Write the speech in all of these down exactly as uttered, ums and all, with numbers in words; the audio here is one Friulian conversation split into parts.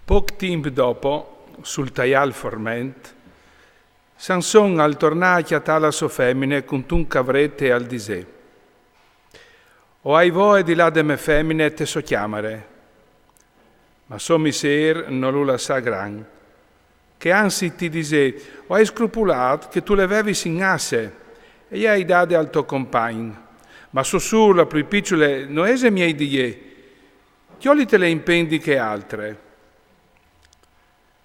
Pôc timp dopo, sul taiâ il forment, Sanson al tornà a cjatâ la sô femine cuntun cavret e al disè: «O ai voie di lâ de mê femine te sô cjamare.» Ma sô missêr no lu lassà gran, che anzi ti disè: «O ai scrupulât che tu le vevis in asse e i ai dade al to compagn. Ma sô sûr, la plui piçule, no ese miei di jê. Cjolitele in pent di chê altre.»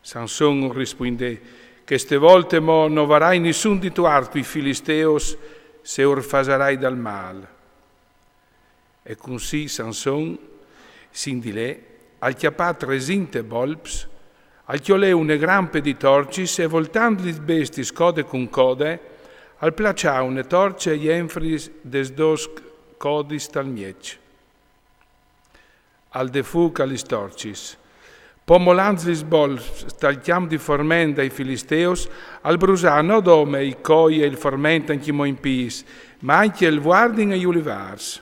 Sanson ur rispuindè: «Cheste volte mo no varai nissun di tuart cui Filisteus, se ur fasarai dal mâl.» E cussì Sanson, sin di lê, al cjapà tresinte bolps, al cjolè une grampe di torcis e, voltant lis bestiis code cun code, al plaçà une torce jenfri des dôs codis tal mieç. Al dè fûc a lis torcis. Po, molant lis bolps tal cjamp di forment dai Filisteus, al brusà no dome i coj e il forment ancjemò in pîts, ma ancje il vuardin e i ulivârs.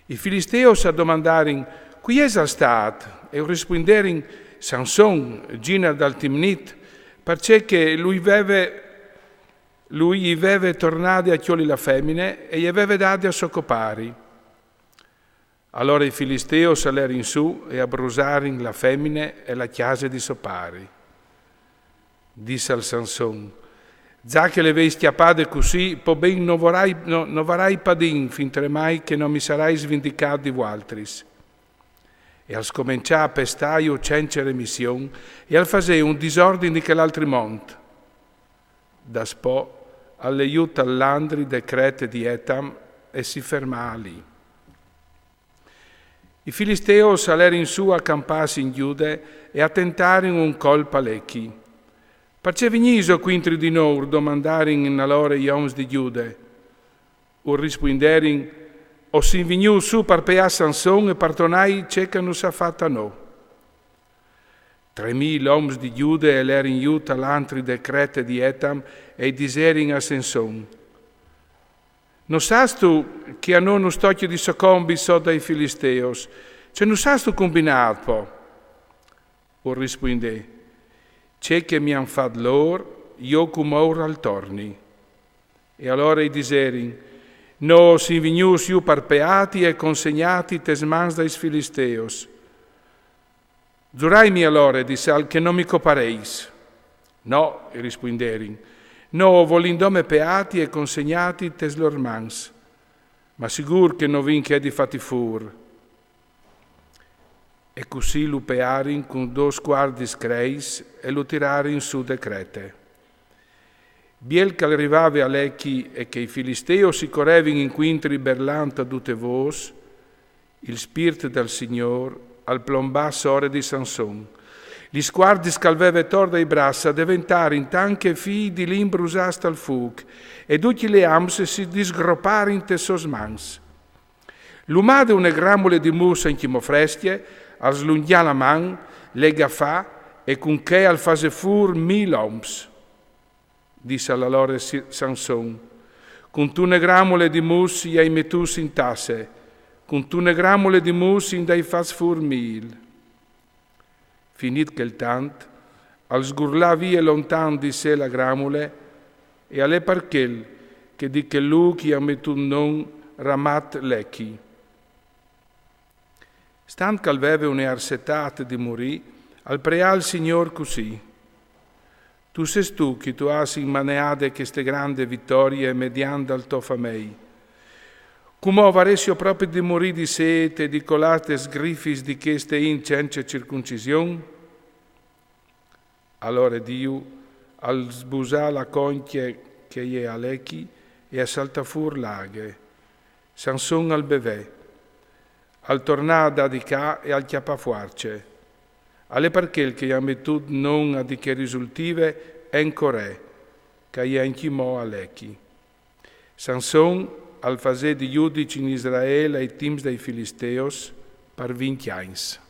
I Filisteus a domandarin: «Cui isal stât?» E ur rispuinderin: «Sanson, giner dal Timnit, parcè che lu i veve, lu i veve tornade a cjoli la femine e je veve dade a sô copari.» Alore i Filisteus a lerin sù e a brusarin la femine e la cjase di so pari. Dissal Sanson: «Za che le veis cjapade cussì, po ben no varai, no, no varai padin fintremai che no mi sarai svindicât di vualtris.» E al scomençà a pestâju cence remission e al fasè un disordin di chel altri mont. Daspò al lè jù tal landri de Crete di Etam e si fermà li. I Filisteus a lerin sù a campâsi in Gjude e a tentarin un colp a Lechi. «Parcè vignîso cuintri di nô?» ur domandarin alore i oms di Gjude. Ur rispuinderin: «O sin vignûts sù par peâ Sanson e par tornâi ce che nus à fat a nô.» Tremîl oms di Gjude a lerin jù tal landri de Crete di Etam e i diserin a Sanson: «No sâstu che a nô nus tocje di socombi sot dai Filisteus? Ce nus âstu cumbinât po?» Ur rispuindè: «Ce che mi àn fat lôr, jo cumò ur al torni.» E alore i diserin: «Nô o sin vignûts jù par peâti e consegnâti tes mans dai Filisteus.» «Zuraimi alore, dissal, che no mi copareis.» «No», i rispuinderin, «nô o volìn dome peâti e consegnâti tes lôr mans, ma sigûr che no vin che di fâti fûr.» E cussì lu pearin cun dôs cuardis creis e lu tirarin sù de Crete. Biel che al rivave a Lechi e che i Filisteus i corevin incuintri berlant a dute vôs, il spirt dal Signôr al plombà sore di Sanson. Lis cuardis che al veve tor dai braçs a deventarin tancje fîi di lin brusâts tal fûc, e ducj i leams si disgroparin tes sôs mans. Lumade une gramule di mus ancjemò frescje, al slungjà la man, le gafà e cun chê al fasè fûr mîl oms. Dissal alore Si-, Sanson: «Cuntune gramule di mus i ai metûts in tasse, cuntune gramule di mus i 'nd ai fats fûr mîl.» Finît chel tant, al sgurlà vie lontan di se la gramule, e al è par chel che di chel lûc i àn metût non Ramat Lechi. Stant che al veve une arsetât di murî, al preà il Signôr cussì: «Tu sês tu che tu âs inmaneade cheste grande vitorie mediant dal to famei. Cumò varessio propit di murî di sêt e di colâ tes sgrifis di cheste int cence circuncision?» Alore Diu al sbusà la concje che e je a Lechi e a saltà fûr la aghe. Sanson al bevè, al tornà a dâ di ca e al cjapà fuarce. Al è par chel che i àn metût non a di chê risultive En Corè, che e je ancjemò a Lechi. Sanson al fasè di judiç in Israel ai timps dai Filisteus par vincj agns.